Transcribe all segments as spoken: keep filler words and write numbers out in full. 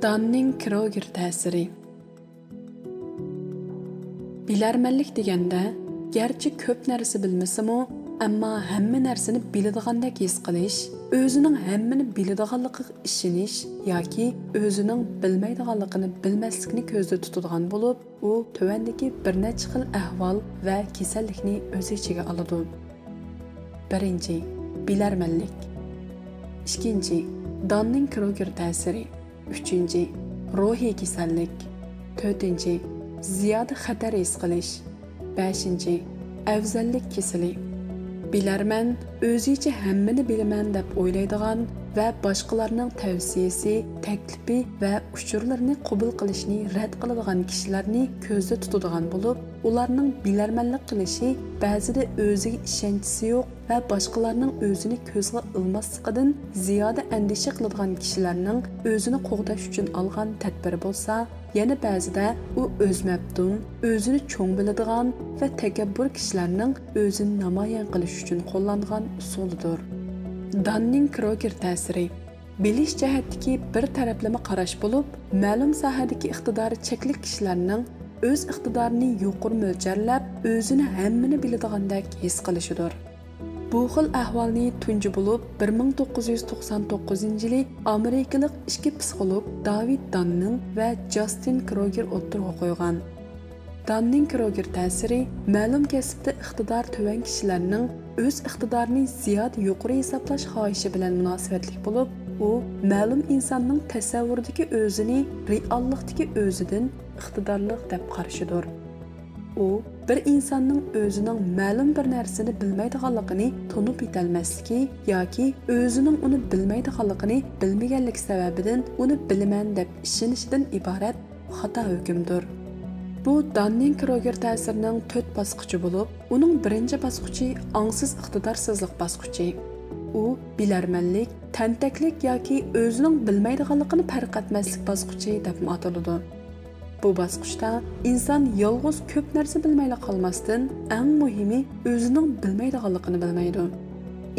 داننىڭ كروگېر تەسىرى. بىلەرمەنلىك دېگەندە، گەرچە كۆپ نەرسە بىلمىسىمۇ، ئەمما ھەممە نەرسىنى بىلىدىغاندەك ھېس قىلىش، ئۆزىنىڭ ھەممىنى بىلىدىغانلىقىغا ئىشىنىش ياكى ئۆزىنىڭ بىلمەيدىغانلىقىنى بىلمەسلىكنى كۆزدە تۇتىدىغان بولۇپ، ئۇ تۆۋەندىكى بىر نەچچە خىل ئەھۋال ۋە كېسەللىكنى ئۆز ئىچىگە ئالىدۇ. بىرىنچى، بىلەرمەنلىك. ئىككىنچى، داننىڭ كروگېر تەسىرى. ئۈچىنچى، روھىي كېسەللىك. تۆتىنچى، زىيادە خەتەر ھېس قىلىش. بەشىنچى، ئەۋزەللىك كېسىلى. بىلەرمەن ئۆزىچە ھەممىنى بىلىمەن دەپ ئويلايدىغان ۋە باشقىلارنىڭ تەۋسىيەسى، تەكلىپى ۋە ئۇچۇرلىرىنى قوبۇل قىلىشنى رەت قىلىدىغان كىشىلەرنى كۆزدە تۇتىدىغان بولۇپ، ئۇلارنىڭ بىلەرمەنلىك قىلىشى بەزىدە ئۆزىگە ئىشەنچىسى يوق ۋە باشقىلارنىڭ ئۆزىنى كۆزگە ئىلماسلىقىدىن زىيادە ئەندىشە قىلىدىغان كىشىلەرنىڭ ئۆزىنى قوغداش ئۈچۈن ئالغان تەدبىرى بولسا، يەنە بەزىدە ئۇ ئۆزمەپتۇن، ئۆزىنى چوڭ بىلىدىغان ۋە تەكەببۇر كىشىلەرنىڭ ئۆزىنى نامايان قىلىش ئۈچۈن قوللانغان ئۇسۇلىدۇر. داننىڭ كروگېر تەسىرى. بىلىش جەھەتتىكى بىر تەرەپلىمە قاراش بولۇپ، مەلۇم ساھەدىكى ئىقتىدارى چەكلىك كىشىلەرنىڭ ئۆز ئىقتىدارىنى يۇقىرى مۆلچەرلەپ، ئۆزىنى ھەممىنى بىلىدىغاندەك ھېس قىلىشىدۇر. بۇ خىل ئەھۋالنى تۇنجى بولۇپ بىر مىڭ توققۇز يۈز توقسان توققۇزىنچى يىلى ئامېرىكىلىق ئىچكى پسىخولوگ داۋىد داننىڭ ۋە جاستىن كروگېر ئوتتۇرىغا قويغان. داننىڭ كروگېر تەسىرى مەلۇم كەسىپتە ئىقتىدارى تۆۋەن كىشىلەرنىڭ ئۆز ئىقتىدارىنى زىيادە يۇقىرى ھېسابلاش خاھىشى بىلەن مۇناسىۋەتلىك بولۇپ، ئۇ مەلۇم ئىنساننىڭ تەسەۋۋۇرىدىكى ئۆزىنى رېئاللىقتىكى ئۆزىدىن ئىقتىدارلىق دەپ قارىشىدۇر. ئۇ بىر ئىنساننىڭ ئۆزىنىڭ مەلۇم بىر نەرسىنى بىلمەيدىغانلىقىنى تونۇپ يېتەلمەسلىكى ياكى ئۆزىنىڭ ئۇنى بىلمەيدىغانلىقىنى بىلمىگەنلىكى سەۋەبىدىن ئۇنى بىلىمەن دەپ ئىشىنىشىدىن ئىبارەت خاتا ھۆكۈمدۇر. بۇ داننىڭ كروگېر تەسىرىنىڭ تۆت باسقۇچى بولۇپ، ئۇنىڭ بىرىنچى باسقۇچى ئاڭسىز ئىقتىدارسىزلىق باسقۇچى. ئۇ بىلەرمەنلىك، تەنتەكلىك ياكى ئۆزىنىڭ بىلمەيدىغانلىقىنى پەرق ئەتمەسلىك باسقۇچى دەپمۇ ئاتىلىدۇ. بۇ باسقۇچتا ئىنسان يالغۇز كۆپ نەرسە بىلمەيلا قالماستىن، ئەڭ مۇھىمى ئۆزىنىڭ بىلمەيدىغانلىقىنى بىلمەيدۇ.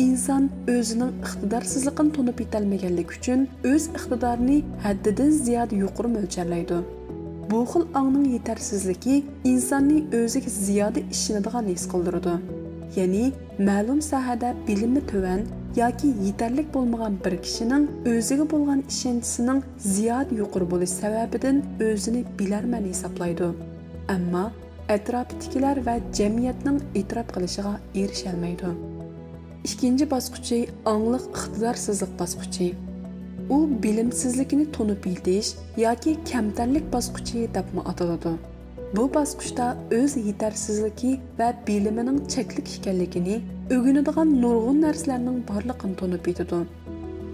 ئىنسان ئۆزىنىڭ ئىقتىدارسىزلىقىنى تونۇپ يېتەلمىگەنلىكى ئۈچۈن ئۆز ئىقتىدارىنى ھەددىدىن زىيادە يۇقىرى مۆلچەرلەيدۇ. بۇ خىل ئاڭنىڭ يېتەرسىزلىكى ئىنساننى ئۆزىگە زىيادە ئىشىنىدىغان ھېس قىلدۇرىدۇ. يەنى مەلۇم ساھەدە بىلىمى تۆۋەن ياكى يېتەرلىك بولمىغان بىر كىشىنىڭ ئۆزىگە بولغان ئىشەنچىسىنىڭ زىيادە يۇقىرى بولۇش سەۋەبىدىن ئۆزىنى بىلەرمەن ھېسابلايدۇ. ئەمما ئەتراپىدىكىلەر ۋە جەمئىيەتنىڭ ئېتىراپ قىلىشىغا ئېرىشەلمەيدۇ. ئىككىنچى باسقۇچى ئاڭلىق ئىقتىدارسىزلىق باسقۇچى. ئۇ بىلىمسىزلىكىنى تونۇپ يېتىش ياكى كەمتەرلىك باسقۇچى دەپمۇ ئاتىلىدۇ. بۇ باسقۇچتا ئۆز يېتەرسىزلىكى ۋە بىلىمىنىڭ چەكلىك ئىكەنلىكىنى، ئۆگىنىدىغان نۇرغۇن نەرسىلەرنىڭ بارلىقىنى تونۇپ يېتىدۇ.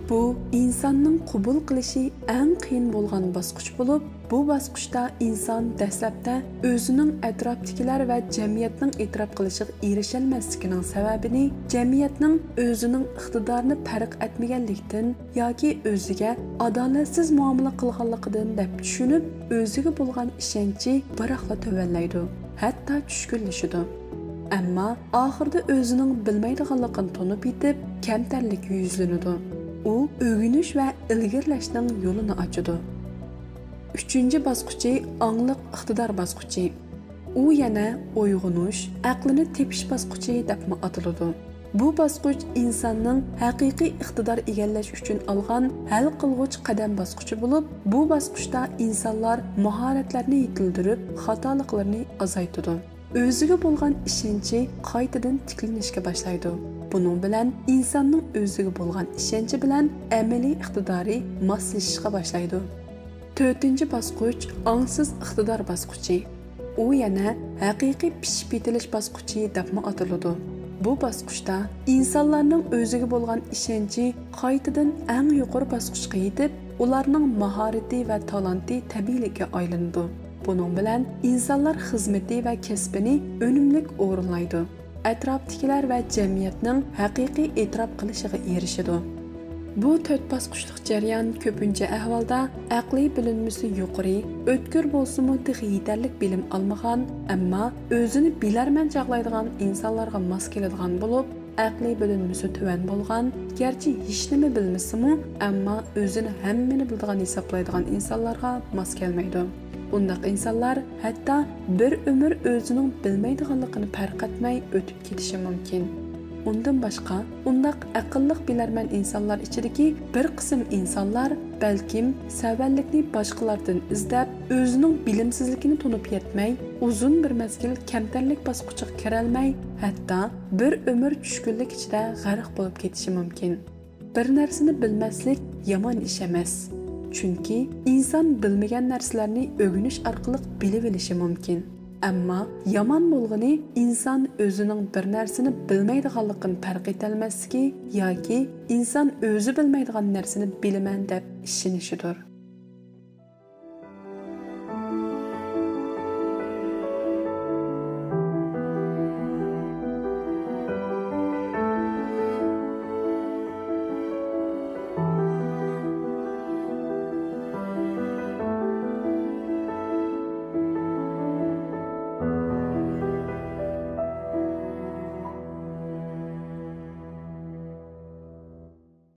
بۇ ئىنساننىڭ قوبۇل قىلىشى ئەڭ قىيىن بولغان باسقۇچ بولۇپ، بۇ باسقۇچتا ئىنسان دەسلەپتە ئۆزىنىڭ ئەتراپتىكىلەر ۋە جەمئىيەتنىڭ ئېتىراپ قىلىشىغا ئېرىشەلمەسلىكىنىڭ سەۋەبىنى جەمئىيەتنىڭ ئۆزىنىڭ ئىقتىدارىنى پەرق ئەتمىگەنلىكتىن ياكى ئۆزىگە ئادالەتسىز مۇئامىلە قىلغانلىقىدىن دەپ چۈشىنىپ، ئۆزىگە بولغان ئىشەنچى بىراقلا تۆۋەنلەيدۇ، ھەتتا چۈشكۈنلىشىدۇ. ئەمما ئاخىرىدا ئۆزىنىڭ بىلمەيدىغانلىقىنى تونۇپ يېتىپ، كەمتەرلىككە يۈزلىنىدۇ. ئۇ ئۆگىنىش ۋە ئىلگىرىلەشنىڭ يولىنى ئاچىدۇ. ئۈچىنچى باسقۇچى ئاڭلىق ئىقتىدار باسقۇچى. ئۇ يەنە ئويغىنىش، ئەقلىنى تېپىش باسقۇچى دەپمۇ ئاتىلىدۇ. بۇ باسقۇچ ئىنساننىڭ ھەقىقىي ئىقتىدار ئىگىلەش ئۈچۈن ئالغان ھەل قىلغۇچ قەدەم باسقۇچى بولۇپ، بۇ باسقۇچتا ئىنسانلار ماھارەتلەرنى يېتىلدۈرۈپ، خاتالىقلىرىنى ئازايتىدۇ. ئۆزىگە بولغان ئىشەنچى قايتىدىن تىكلىنىشكە باشلايدۇ. بۇنىڭ بىلەن ئىنساننىڭ ئۆزىگە بولغان ئىشەنچى بىلەن ئەمەلىي ئىقتىدارى ماسلىشىشقا باشلايدۇ. تۆتىنچى باسقۇچ ئاڭسىز ئىقتىدار باسقۇچى. ئۇ يەنە ھەقىقىي پىشىپ يېتىلىش باسقۇچى دەپمۇ ئاتىلىدۇ. بۇ باسقۇچتا ئىنسانلارنىڭ ئۆزىگە بولغان ئىشەنچى قايتىدىن ئەڭ يۇقىرى باسقۇچقا يېتىپ، ئۇلارنىڭ ماھارىتى ۋە تالانتى تەبىئىيلىككە ئايلىنىدۇ. بۇنىڭ بىلەن ئىنسانلار خىزمىتى ۋە كەسپىنى ئۈنۈملۈك ئورۇنلايدۇ. ئەتراپتىكىلەر ۋە جەمئىيەتنىڭ ھەقىقىي ئېتىراپ قىلىشىغا ئېرىشىدۇ. بۇ تۆت باسقۇچلۇق جەريان كۆپىنچە ئەھۋالدا ئەقلىي بىلىنمىسى يۇقىرى، ئۆتكۈر بولسىمۇ تېخى يېتەرلىك بىلىم ئالمىغان، ئەمما ئۆزىنى بىلەرمەن چاغلايدىغان ئىنسانلارغا ماس كېلىدىغان بولۇپ، ئەقلىي بۆلۈنمىسى تۆۋەن بولغان، گەرچە ھېچنېمە بىلمىسىمۇ، ئەمما ئۆزىنى ھەممىنى بىلىدىغان ھېسابلايدىغان ئىنسانلارغا ماس كەلمەيدۇ. ئۇنداق ئىنسانلار ھەتتا بىر ئۆمۈر ئۆزىنىڭ بىلمەيدىغانلىقىنى پەرق ئەتمەي ئۆتۈپ كېتىشى مۇمكىن. ئۇندىن باشقا، ئۇنداق ئەقىللىق، بىلەرمەن ئىنسانلار ئىچىدىكى بىر قىسىم ئىنسانلار بەلكىم سەۋەنلىكنى باشقىلاردىن ئىزدەپ، ئۆزىنىڭ بىلىمسىزلىكىنى تونۇپ يەتمەي، ئۇزۇن بىر مەزگىل كەمتەرلىك باسقۇچىغا كىرەلمەي، ھەتتا بىر ئۆمۈر چۈشكۈنلۈك ئىچىدە غەرق بولۇپ كېتىشى مۇمكىن. بىر نەرسىنى بىلمەسلىك يامان ئىش ئەمەس. چۈنكى ئىنسان بىلمىگەن نەرسىلەرنى ئۆگىنىش ئارقىلىق بىلىۋېلىشى مۇمكىن. ئەمما يامان بولغىنى، ئىنسان ئۆزىنىڭ بىر نەرسىنى بىلمەيدىغانلىقىنى پەرق ئېتەلمەسلىكى ياكى ئىنسان ئۆزى بىلمەيدىغان نەرسىنى بىلىمەن دەپ ئىشىنىشىدۇر.